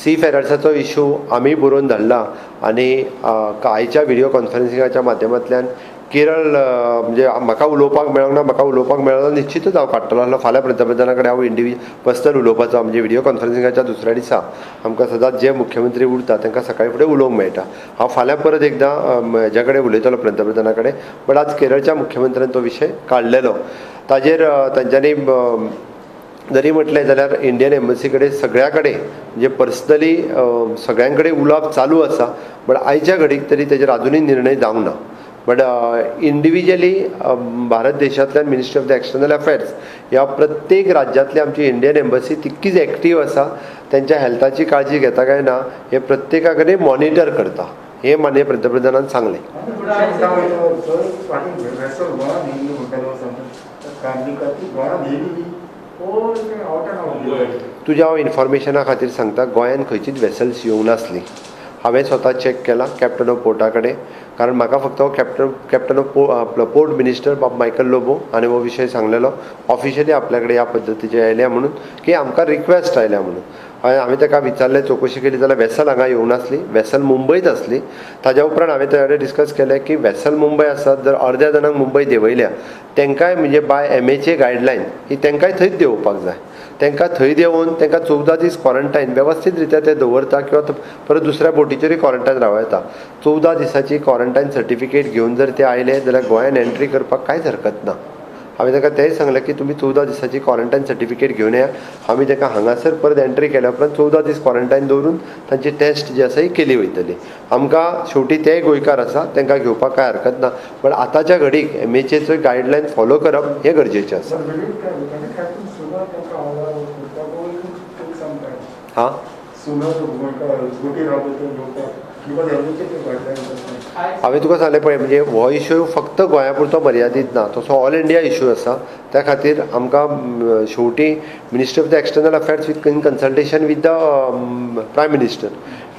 सी फेरर्साचो इशू आमी बरोवन धाडला आनी आयच्या व्हिडिओ कॉन्फरन्सिंगाच्या माध्यमांतल्यान केरळ म्हणजे म्हाका उलोवपाक मेळोंक ना, म्हाका उलोवपाक मेळ्ळो निश्चितूच हांव काडटलो आसलो. फाल्यां पंतप्रधाना कडेन हांव इंडिविज्युअल पर्सनल उलोवपाचो, म्हणजे व्हिडिओ कॉन्फरन्सिंगाच्या दुसऱ्या दिसा आमकां सदांच जे मुख्यमंत्री उरता तांकां सकाळी फुडें उलोवंक मेळटा. हांव फाल्यां परत एकदां हेज्या कडेन उलयतलो पंतप्रधाना कडेन. बट आज केरळच्या मुख्यमंत्र्यान तो विशय काडलेलो, ताजेर तांच्यांनी जरी म्हटलें जाल्यार इंडियन एम्बसी कडेन सगळ्या कडेन म्हणजे पर्सनली सगळ्यां कडेन उलोवप चालू आसा, बट आयच्या घडीक तरी तेजेर आजुनूय निर्णय जावंक ना. बट इंडिविज्युअली भारत देशांतल्यान ministry of the external affairs ह्या प्रत्येक राज्यांतली आमची इंडियन एम्बसी तितकीच एक्टीव आसा, तेंच्या हेल्थाची काळजी घेता काय ना हे प्रत्येका कडेन मॉनिटर करता, हे माननीय पंतप्रधानान सांगलें. तुज्या हांव इन्फॉर्मेशना खातीर सांगता, गोंयांत खंयचीच वेसल्स येवंक नासली. हांवें स्वता चॅक केला कॅप्टन ऑफ पोर्टा कडेन, कारण म्हाका फक्त हो कॅप्टन ऑफ आपलो पोर्ट मिनिस्टर बाब मायकल लोबो हाणें हो विशय सांगलेलो ऑफिशियली आपल्या कडेन ह्या पद्दतीचे आयल्या म्हणून, की आमकां रिक्वेस्ट आयल्या म्हणून. हांवें ताका विचारलें, चवकशी केली जाल्यार वेसल हांगा येवंक नासली, वेसल मुंबयत आसली. ताज्या उपरांत हांवें ताजे कडेन डिस्कस केलें की वेसल मुंबय आसात, जर अर्द्या जाणांक मुंबय देंवयल्या तांकांय म्हणजे बाय MHA guideline ही तांकांय थंयच देंवोवपाक जाय. तांकां थंय देंवोवन तांकां 14 दीस क्वॉरंटायन वेवस्थीत रित्या ते दवरता किंवा परत दुसऱ्या बोटीचेरूय क्वॉरंटायन रावं येता. 14 दिसाची क्वॉरंटायन सर्टिफिकेट घेवन जर ते आयले जाल्यार गोंयान एंट्री करपाक कांयच हरकत ना. हांवें तांकां तेंय सांगलें की तुमी 14 दिसांची क्वॉरंटायन सर्टिफिकेट घेवन येया. आमी तांकां हांगासर परत एंट्री केल्या उपरांत 14 दीस क्वॉरंटायन दवरून तांची टेस्ट जी आसा ही केली वयतली. आमकां शेवटी तेय गोंयकार आसा, तांकां घेवपाक कांय हरकत ना, पण आतांच्या घडीक MHAचो गायडलायन फॉलो करप हें गरजेचें आसा. हां, हांवें तुका सांगलें पळय, म्हणजे हो इशू फक्त गोंया पुरतो मर्यादीत ना, तसो ऑल इंडिया इशू आसा. त्या खातीर आमकां शेवटी ministry of the external affairs with in consultation with the prime minister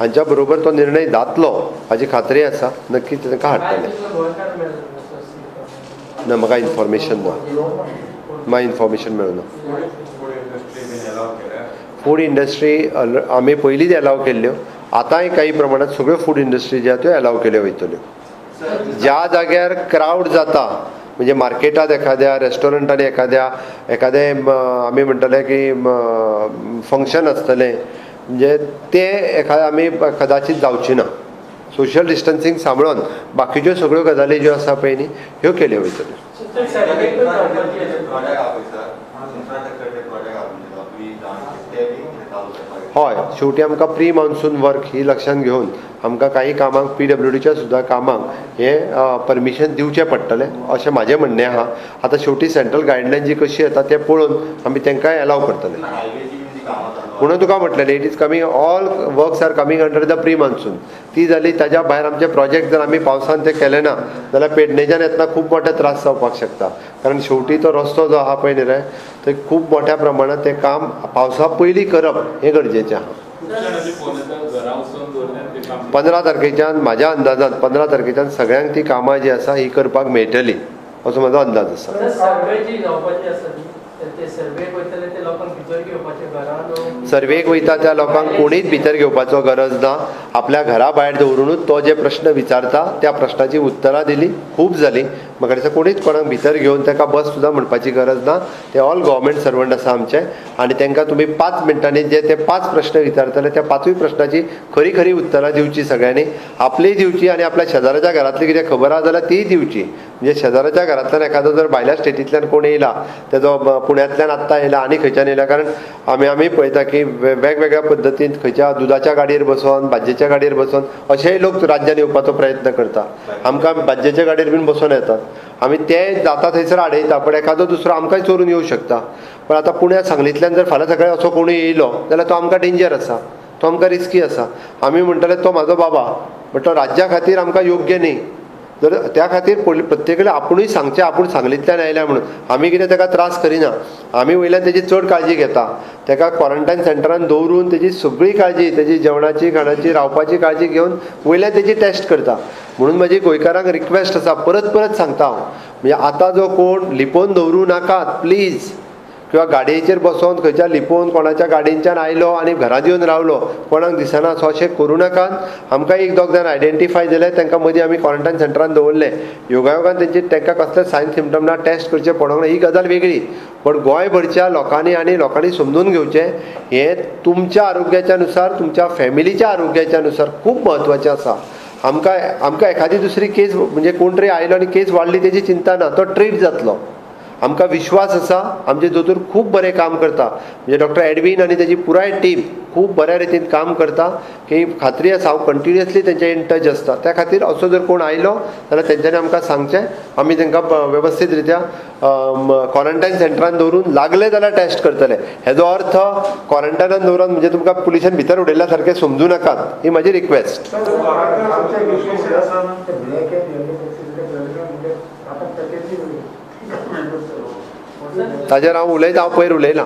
हांच्या बरोबर तो निर्णय जातलो हाची खात्री आसा. नक्की तांकां हाडटले. ना, म्हाका इन्फॉर्मेशन ना, म्हाका इन्फॉर्मेशन मेळना. फूड इंडस्ट्री आमी पयलींच एलाव केल्ल्यो, आतांय काही प्रमाणात सगळ्यो फूड इंडस्ट्री ज्यो आहा त्यो एलाव केल्यो वयतल्यो. ज्या जाग्यार क्रावड जाता, म्हणजे मार्केटांत एखाद्या रेस्टॉरंटान एखाद्या एखादें आमी म्हणटले की फंक्शन आसतलें, म्हणजे तें एखादें आमी कदाचीत जावची ना. सोशल डिस्टन्सींग सांबाळून बाकीच्यो सगळ्यो गजाली ज्यो आसा पळय न्ही ह्यो केल्यो वयतल्यो. हय, शेवटी आमकां प्री मॉन्सून वर्क ही लक्षांत घेवन आमकां काही कामांक PWDच्या सुद्दां कामांक हें परमिशन दिवचें पडटलें अशें म्हाजें म्हणणें आहा. आतां शेवटी सेंट्रल गायडलायन जी कशी येता तें पळोवन आमी तांकांय एलाव करतले. म्हणून तुका म्हटलें it is coming, all works are coming under the pre monsoon. ती जाली, ताज्या भायर आमचे प्रोजेक्ट जर आमी पावसान ते केले ना जाल्यार पेडणेच्यान येतना खूब मोठे त्रास जावपाक शकता. कारण शेवटी तो रस्तो जो आहा पळय न्ही रे, थंय खूब मोठ्या प्रमाणात तें काम पावसा पयलीं करप हें गरजेचें आहा. 15 तारखेच्यान म्हाज्या अंदाजान 15 तारखेच्यान सगळ्यांक ती कामां जी आसा ही करपाक मेळटली असो म्हाजो अंदाज आसा. सर्वेक वयता त्या लोकांक कोणीच भितर घेवपाचो गरज ना. आपल्या घरा भायर दवरुनूच तो जे प्रश्न विचारता त्या प्रश्नाची उत्तरां दिली खूब जाली. म्हाका दिसता कोणीच कोणाक भितर घेवन ताका बस सुद्दां म्हणपाची गरज ना. ते ऑल गव्हर्मेंट सर्वंट आसा आमचे आनी तांकां तुमी 5 मिनटांनी जे ते 5 प्रश्न विचारतले त्या 5 प्रश्नाची खरी खरी उत्तरां दिवची सगळ्यांनी, आपलीय दिवची आनी आपल्या शेजाराच्या घरांतली कितें खबर आसा जाल्यार तीय दिवची. म्हणजे शेजाराच्या घरांतल्यान एखादो जर भायल्या स्टेटींतल्यान कोण येयला, तेजो पुण्यांतल्यान आत्तां येयला आनी खंयच्यान येयला, कारण आमी पळयता की वेगवेगळ्या पद्दतीन खंयच्या दुदाच्या गाडयेर बसोन, भाजयेच्या गाडयेर बसोन अशेय लोक राज्यान येवपाचो प्रयत्न करता. आमकां भाजयेच्या गाडयेर बीन बसोन येतात, आमी ते जाता थंयसर आडयता, पण एखादो दुसरो आमकांय चोरून येवं शकता. पण आतां पुण्या सांगलींतल्यान जर फाल्यां सकाळीं असो कोणूय येयलो जाल्यार तो आमकां डेंजर आसा, तो आमकां रिस्की आसा. आमी म्हणटले तो म्हाजो बाबा, बट तो राज्या खातीर आमकां योग्य न्ही. जर त्या खातीर प्रत्येकान आपुणूय सांगचें आपूण सांगलींतल्यान आयल्या म्हणून. आमी कितें ताका त्रास करिना, आमी वयल्यान तेजी चड काळजी घेता. ताका क्वॉरंटायन सेंटरान दवरून तेजी सगळी काळजी, तेजी जेवणाची, खाणाची, रावपाची काळजी घेवन वयल्यान तेजी टेस्ट करता. म्हणून म्हजी गोंयकारांक रिक्वेस्ट आसा, परत परत सांगता हांव, म्हणजे आतां जो कोण लिपोवन दवरूं नाकात प्लीज, किंवा गाडयेचेर बसोन खंयच्या लिपोवन कोणाच्या गाडयेच्यान आयलो आनी घरांत येवन रावलो कोणाक दिसना सो अशें करूं नाकात. आमकां एक दोग जाण आयडेंटिफाय जाले, तांकां मदीं आमी क्वॉरंटायन सेंटरान दवरले. योगायोगान तेंची तांकां कसले सायन सिमटम ना, टेस्ट करचे पडोंक ना, ही गजाल वेगळी. पण गोंयभरच्या लोकांनी आनी लोकांनी समजून घेवचें हें तुमच्या आरोग्याच्या नुसार, तुमच्या फॅमिलीच्या आरोग्याच्या नुसार खूब म्हत्वाचें आसा. आमकां आमकां एखादी दुसरी केस म्हणजे कोण तरी आयलो आनी केस वाडली तेजी चिंता ना, तो ट्रीट जातलो. आमकां विश्वास आसा, आमचे दोतोर खूब बरें काम करता, म्हणजे डॉक्टर एडवीन आनी तेजी पुराय टीम खूब बऱ्या रितीन काम करता की खात्री आसा. हांव कंटिन्युअसली तेंच्या इन टच आसता. त्या खातीर असो जर कोण आयलो जाल्यार तेंच्यांनी आमकां सांगचें, आमी तांकां वेवस्थीत रित्या क्वॉरंटायन सेंटरान दवरून लागले जाल्यार टेस्ट करतले. हेजो अर्थ क्वॉरंटायनान दवरून म्हणजे तुमकां पुलिशेन भितर उडयल्या सारकें समजूं नाकात, ही म्हाजी रिक्वेस्ट. ताजेर हांव उलयता, हांव पयर उलयलां.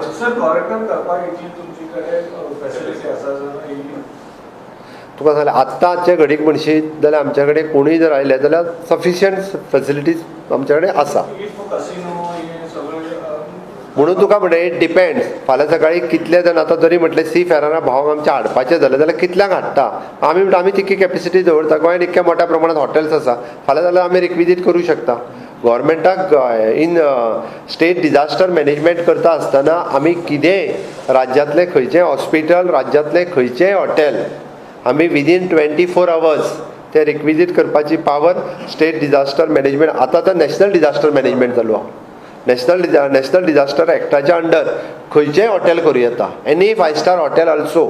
तुका सांगलें आत्तांचे घडीक म्हणशीत जाल्यार आमच्या कडेन कोणूय जर आयले जाल्यार सफिशियंट फेसिलिटीज आमच्या कडेन आसा. म्हणून तुका म्हणटा it depends. फाल्यां सकाळीं कितले जाण आतां जरी म्हटलें सी फेरारा भावांक आमच्या हाडपाचें जालें जाल्यार कितल्यांक हाडटा आमी, म्हणटा आमी तितकी कॅपेसिटी दवरता. गोंयांत इतक्या मोठ्या प्रमाणात हॉटेल्स आसा, फाल्यां जाल्यार आमी रिक्विजीट करूं शकता. गव्हर्मेंटाक इन स्टेट डिजास्टर मॅनेजमेंट करता आसतना आमी कितेंय राज्यांतलें खंयचें हॉस्पिटल, राज्यांतलें खंयचेंय हॉटेल आमी विदीन 24 आवर्स ते रिक्विजीट करपाची पावर स्टेट डिजास्टर मॅनेजमेंट, आतां तर नॅशनल डिजास्टर मॅनेजमेंट चालू आहा, नॅशनल डिझास्टर एक्टाच्या अंडर खंयचेय हॉटेल करूं येता, any 5 star hotel also.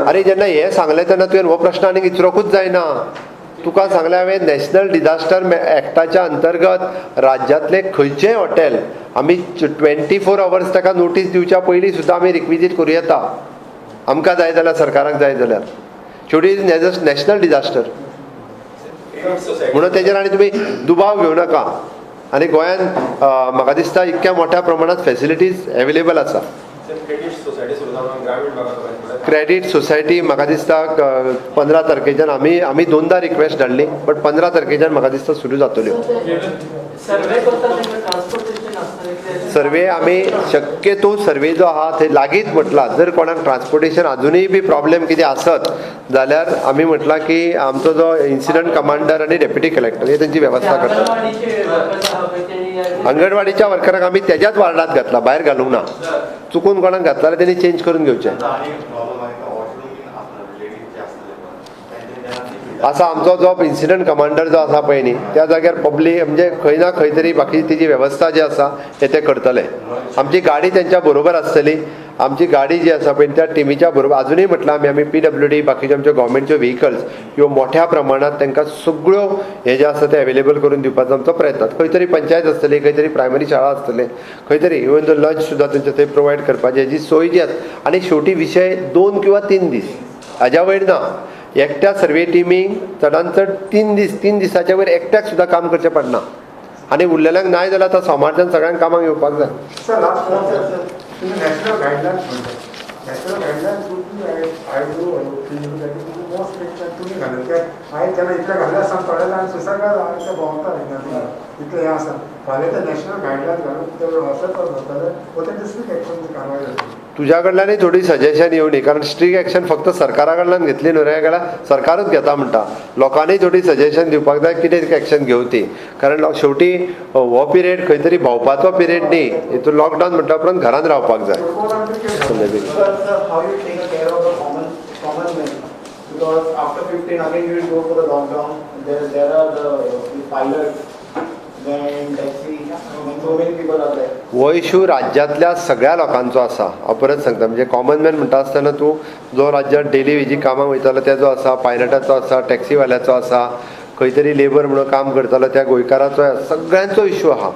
अरे जेन्ना हें सांगलें तेन्ना तुवें हो प्रश्न आनीक विचारूंकूच जायना. तुका सांगलें हांवें, नॅशनल डिझास्टर एक्टाच्या अंतर्गत राज्यांतलें खंयचेय हॉटेल आमी 24 अवर्स ताका नोटीस दिवच्या पयलीं सुद्दां आमी रिक्विजीट करूं येता, आमकां जाय जाल्यार, सरकाराक जाय जाल्यार. शेवटी नॅशनल डिझास्टर म्हणून तेजेर आनी तुमी दुबाव घेवं नाका. आनी गोंयांत म्हाका दिसता इतक्या मोठ्या प्रमाणांत फेसिलिटीज एवेलेबल आसा. क्रेडीट सोसायटी म्हाका दिसता 15 तारखेच्यान आमी 2दा रिक्वेस्ट धाडली, बट 15 तारखेच्यान म्हाका दिसता सुरू जातल्यो. सर्वे आमी शक्यतो सर्वे जो आहा थंय लागींच म्हटलां, जर कोणाक ट्रान्सपोर्टेशन अजुनूय बी प्रॉब्लेम कितें आसत जाल्यार आमी म्हटलां की आमचो जो इन्सिडंट कमांडर आनी डेप्युटी कलेक्टर हे तेंची वेवस्था करतात. अंगणवाडीच्या वर्कराक आमी तेज्याच वार्डांत घातला, भायर घालूंक ना. चुकून कोणाक घातला जाल्यार तेणी चेंज करून घेवचें. आसा आमचो जो इन्सिडंट कमांडर जो आसा पळय न्ही, त्या जाग्यार पब्लीक म्हणजे खंय ना खंय तरी बाकी तिजी वेवस्था जी आसा हे ते करतले. आमची गाडी तेंच्या बरोबर आसतली. आमची गाडी जी आसा पळय त्या टिमीच्या बरोबर अजुनूय म्हटलां आमी आमी PWD बाकीच्यो आमच्यो गव्हर्मेंटच्यो व्हिकल्स ह्यो मोठ्या प्रमाणांत तांकां सगळ्यो हे जे आसा ते एवेलेबल करून दिवपाचो आमचो प्रयत्न. खंय तरी पंचायत आसतली, खंय तरी प्रायमरी शाळा आसतले, खंय तरी इवन दो लंच सुद्दां तेंच्या थंय प्रोवायड करपाची हेजी सोय जी आसा. आनी शेवटी विशय 2 किंवा 3 दीस हाज्या वयर ना. एकट्या सर्वे टिमीक चडान चड 3 दीस, 3 दिसाच्या वयर एकट्याक सुद्दां काम करचें पडना. आनी उरलेल्यांक नाय जाल्यार आतां सोमारच्यान सगळ्यांक कामाक येवपाक जाय. सर लास्ट तुम्ही नॅशनल गायडलायन्स म्हणता, नॅशनल गायडलायन्स मोस्ट तुम्ही घालून ते हांवें जेन्ना इतलें घाल्लें आसा थोडे जाण सुसेगाद ते भोंवता इतलें हें आसा, फाल्यां ते नॅशनल गायडलायन्स घालून ते वचत जातले वो तेंचे स्ट्रीक एक्शन कारवाय जातली. तुज्या कडल्यानूय थोडी सजेशन येवनी, कारण स्ट्रीक एक्शन फक्त सरकारा कडल्यान घेतली न्हू रे, जाल्यार सरकारूच घेता म्हणटा. लोकांनी थोडी सजेशन दिवपाक जाय कितें एक्शन घेवं ती, कारण शेवटी हो पिरियड खंय तरी भोंवपाचो पिरियड न्ही, हितून लॉकडावन म्हणटा उपरांत घरांत रावपाक जाय. Because after 15 again you will go for the lockdown. There are the pilots, then taxi, and so many people are there. हो इशू राज्यांतल्या सगळ्या लोकांचो आसा. हांव परत सांगता, म्हणजे कॉमन मॅन म्हणटा आसतना तूं जो राज्यांत डेली वेजी कामाक वयतालो तेजो आसा, पायलटाचो आसा, टॅक्सीवाल्याचो आसा, खंय तरी लेबर म्हणून काम करतालो त्या गोंयकाराचो, सगळ्यांचो इशू आहा.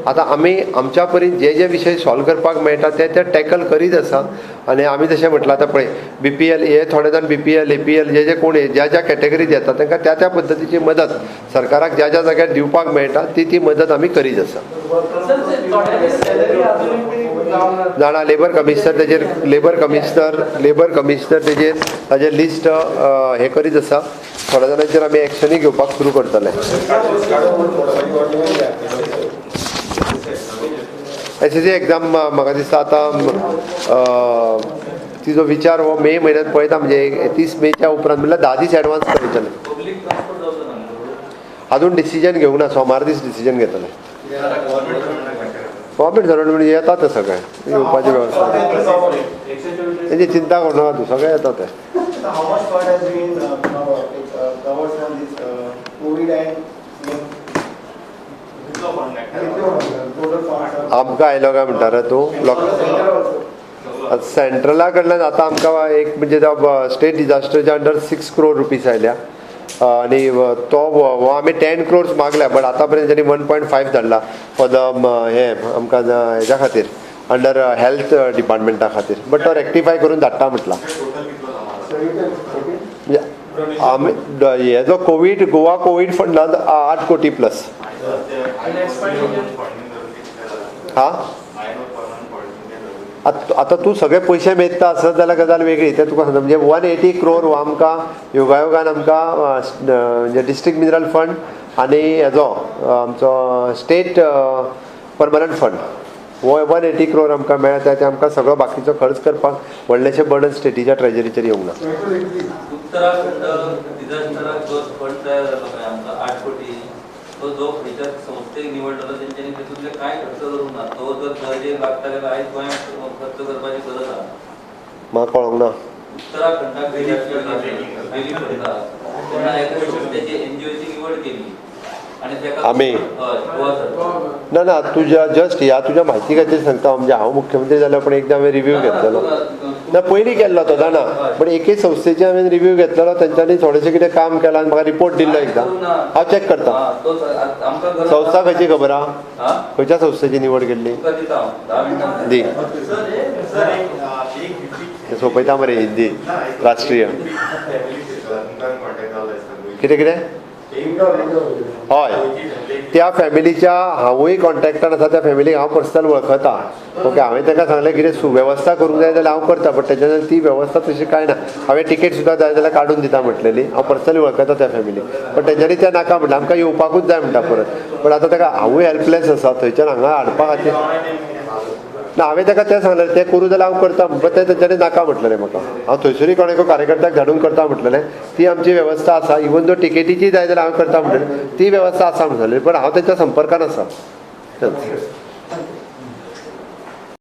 आतां आमी आमच्या परीन जे जे विशय सॉल्व करपाक मेळटा ते ते टॅकल करीत आसा. आनी आमी जशें म्हटलां आतां पळय BPL हे थोडे जाण BPL APL जे जे कोण ज्या ज्या कॅटेगरीत येता तांकां त्या त्या पद्दतीची मदत सरकाराक ज्या ज्या जाग्यार दिवपाक मेळटा ती ती मदत आमी करीत आसा. जाणा लेबर कमिशनर तेजेर लेबर कमिशनर तेजेर ताजेर लिस्ट हें करीत आसा. थोड्या जाणांचेर आमी एक्शनूय घेवपाक सुरू करतले. SSC exam म्हाका दिसता आतां तिजो विचार हो मे म्हयन्यांत पळयता, म्हणजे 30 मेच्या उपरांत म्हणल्यार 10 दीस एडवान्स करतले. अजून डिसिजन घेवंक ना, सोमार दीस डिसिजन घेतले. गव्हर्मेंट सर्वंट म्हणजे येता ते सगळे येवपाची वेवस्था, तेजी चिंता करूं नाका तूं, सगळें येता ते. आमकां आयलो काय म्हणटा रे तूं सेंट्रला कडल्यान आतां आमकां एक म्हणजे स्टेट डिझास्टरच्या अंडर 6 crore rupees आयल्या आनी तो हो आमी 10 crores मागल्या, बट आतां पर्यंत तेणी 1.5 धाडला फॉर the हें आमकां हेज्या खातीर अंडर हेल्थ डिपार्टमेंटा खातीर, बट तो रेक्टिफाय करून धाडटा म्हटलां. म्हणजे आमी हे जो कोवीड गोवा कोवीड फंडांत 8 कोटी प्लस. हा आतां तूं सगळे पयशे मेजता आसत जाल्यार गजाल वेगळी, ते तुका सांगता. म्हणजे 180 crore हो आमकां योगायोगान आमकां म्हणजे डिस्ट्रिक्ट मिनरल फंड आनी हेजो आमचो स्टेट परमनंट फंड हो 180 crore आमकां मेळ्ळा. ते आमकां सगळो बाकीचो खर्च करपाक व्हडलेशें बर्डन स्टेटीच्या ट्रेजरीचेर येवंक ना. उत्तराखंड डिझास्टराक जो फंड तयार जालो पळय आमकां 8 कोटी, तो जो खंयच्या संस्थेक निवडलेलो तेंच्यांनी तितूंतले कांय खर्च करूंक ना. तो जर गरजेक लागता जाल्यार आयज गोंयांत खर्च करपाची गरज आसा. म्हाका कळोंक ना. आनी तेका आमी. हय, गोवा सरकार. ना ना, तुज्या जस्ट ह्या तुज्या म्हायती खातीर सांगता, म्हणजे हांव मुख्यमंत्री जाल्यार पण एकदां हांवें रिव्यू घेतलेलो ना, पयलीं केल्लो तो जाणा, पण एके संस्थेचे हांवें रिव्यू घेतलेलो, तेंच्यांनी थोडेशें कितें काम केलां आनी म्हाका रिपोर्ट दिल्लो एकदां. हांव चॅक करता. हा, तो आमकां गरज संस्था खंयची खबर आहा? हा? खंयच्या संस्थेची निवड केल्ली? तुका दिता हांव 10 मिनटां. दी. सर, एक ते सोंपयता मरे हिंदी राष्ट्रीय. फॅमिली कॉन्टॅक्ट जालो आसता. कितें कितें? हय, त्या फॅमिलीच्या हांवूय कॉन्टॅक्टान आसा, त्या फॅमिलीक हांव पर्सनल वळखता. ओके, हांवें ताका सांगलें कितें सुवेवस्था करूंक जाय जाल्यार हांव करता, बट तेच्या ती वेवस्था तशी कांय ना. हांवें तिकेट सुद्दां जाय जाल्यार काडून दिता म्हटलेली. हांव पर्सनली वळखता त्या फॅमिलीक, बट तेंच्यांनी तें नाका म्हटलें, आमकां येवपाकूच जाय म्हणटा परत. बट आतां ताका हांवूय हेल्पलेस आसा थंयच्यान हांगा हाडपा खातीर. ना, हांवें ताका तें सांगलें, तें करूं जाल्यार हांव करता, बट तें तेंच्यांनी नाका म्हटलेलें म्हाका. हांव थंयसरूय कोणाक कार्यकर्त्याक धाडून करता म्हटलेलें, ती आमची वेवस्था आसा. इवन दो टिकेटीची जाय जाल्यार हांव करता म्हटलेलें, ती वेवस्था आसा म्हणलेली, पण हांव तेंच्या संपर्कान आसा. तेंच.